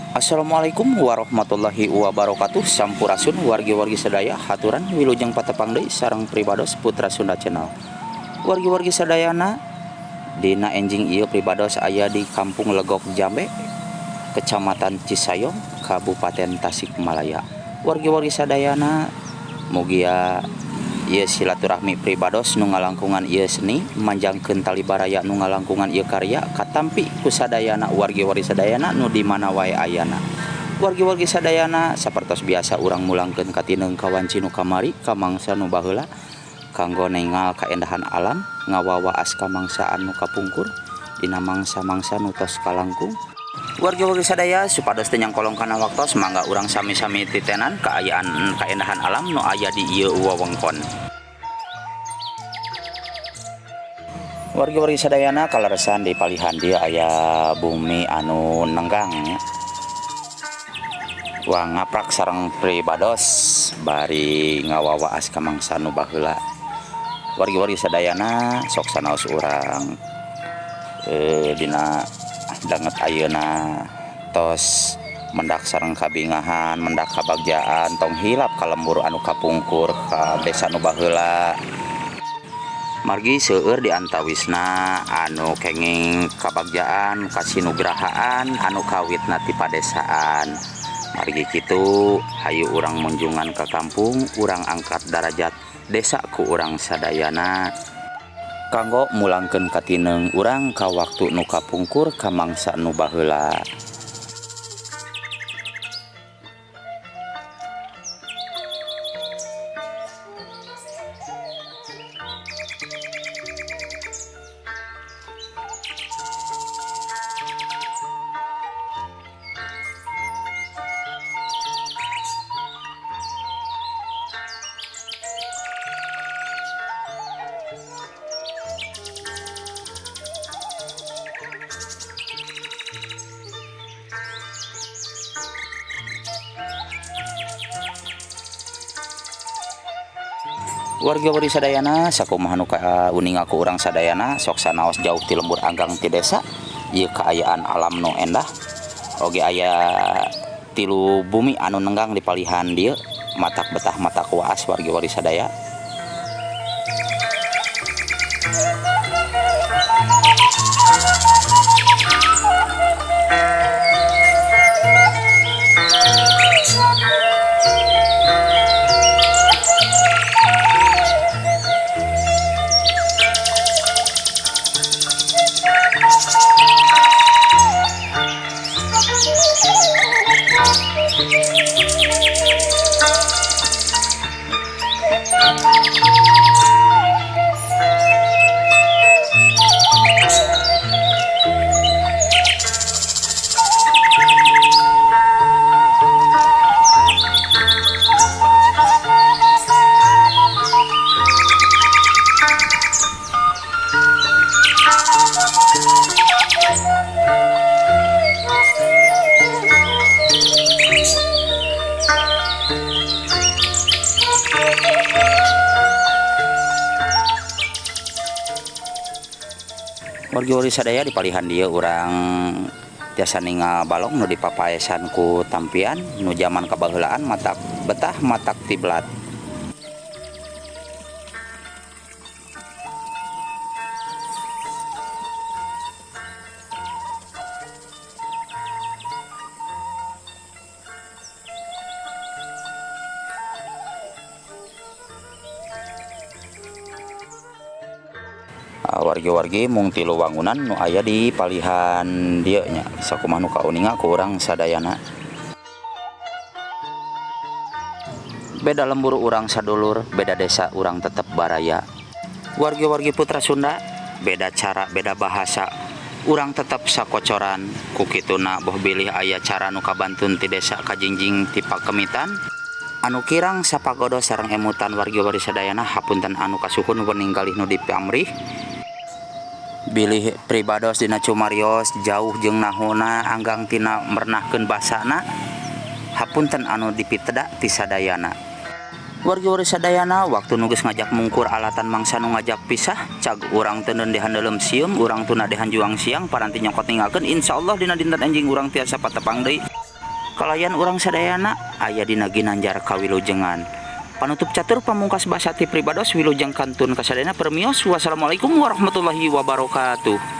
Assalamualaikum warahmatullahi wabarakatuh. Sampurasun wargi-wargi sadaya, haturan wilujeng patepang deui sareng pribados Putra Sunda Channel. Wargi-wargi sadayana, dina enjing ieu pribados aya di Kampung Legok Jambe, Kecamatan Cisayong, Kabupaten Tasikmalaya. Wargi-wargi sadayana, mugia ieu silaturahmi pribados nu ngalangkungan ieu seni manjangkeun tali baraya nu ngalangkungan ieu karya katampi ku sadayana wargi-wargi sadayana nu di mana wae ayana. Wargi-wargi sadayana, sapertos biasa urang mulangkeun katineung ka wanci nu kamari, ka mangsa nu baheula, kanggo ningal kaendahan alam, ngawawaas ka mangsa anu kapungkur dina mangsa-mangsa nu tos kalangkung. Wargi-wargi sadaya, supados teu nyangkolong kana waktos, mangga urang sami-sami titenan kaayaan kaendahan alam nu aya di ieu wewengkon. Wargi-wargi sadayana, kaleresan di palihan dieu aya bumi anu nenggang nya. Wah, ngaprak sareng pribados bari ngawawaas ka mangsa nu baheula. Wargi-wargi sadayana, sok sanaos urang dina danget ayeuna tos mendak sareng kabingahan, mendak kabagjaan, tong hilap ka lembur anu kapungkur, ka desa nu baheula. Margi seueur di antawisna anu kenging kabagjaan, kasinugrahaan anu kawitna ti padesaan. Margi kitu, hayu urang munjungan ka kampung, urang angkat darajat desa ku urang sadayana kanggo mulangkeun katineung urang ka waktu nu kapungkur, ka mangsa nu baheula. Warga-wargi sadayana, sakumaha nu kauninga ku urang sadayana, sok sanaos jauh ti lembur anggang ti desa, ieu kaayaan alam nu endah. Oge aya tilu bumi anu nenggang di palihan dieu, matak betah matak waas wargi-wargi sadaya. Wargi-wargi sadaya, di palihan dieu urang tiasa ningal balong nu dipapaesan ku tampian nu jaman kabaheulaan, matak betah matak tiblat. Wargi-wargi, mung tilu wangunan nu aya di palihan dieu nya, sakumaha nu kauninga ku urang sadayana. Beda lembur urang sadulur, beda desa urang tetep baraya. Wargi-wargi Putra Sunda, beda cara, beda bahasa, urang tetep sakocoran. Ku kituna boh bilih aya cara nu kabantun ti desa kajingjing ti pakemitan anu kirang sapagodo sareng emutan. Wargi-wargi sadayana, hapunten anu kasuhun wening galih nu dipamrih, bilih pribados dina cumarios jauh jeung nahona anggang tina mernahkeun basana. Hapunten anu dipiteda ti sadayana. Wargi-wargi sadayana, waktu nu geus ngajak mungkur alatan mangsa nu ngajak pisah. Cag urang teuneun di handeuleum sieum, urang tuna di hanjuang siang, paranti nyokot ninggalkeun. Insyaallah dina dinten enjing urang tiasa patepang deui. Kalayan urang sadayana aya dina ginanjar kawilujengan. Panutup catur pamungkas basa ti pribados, wilujeng kantun kasadayana, permios, wassalamualaikum warahmatullahi wabarakatuh.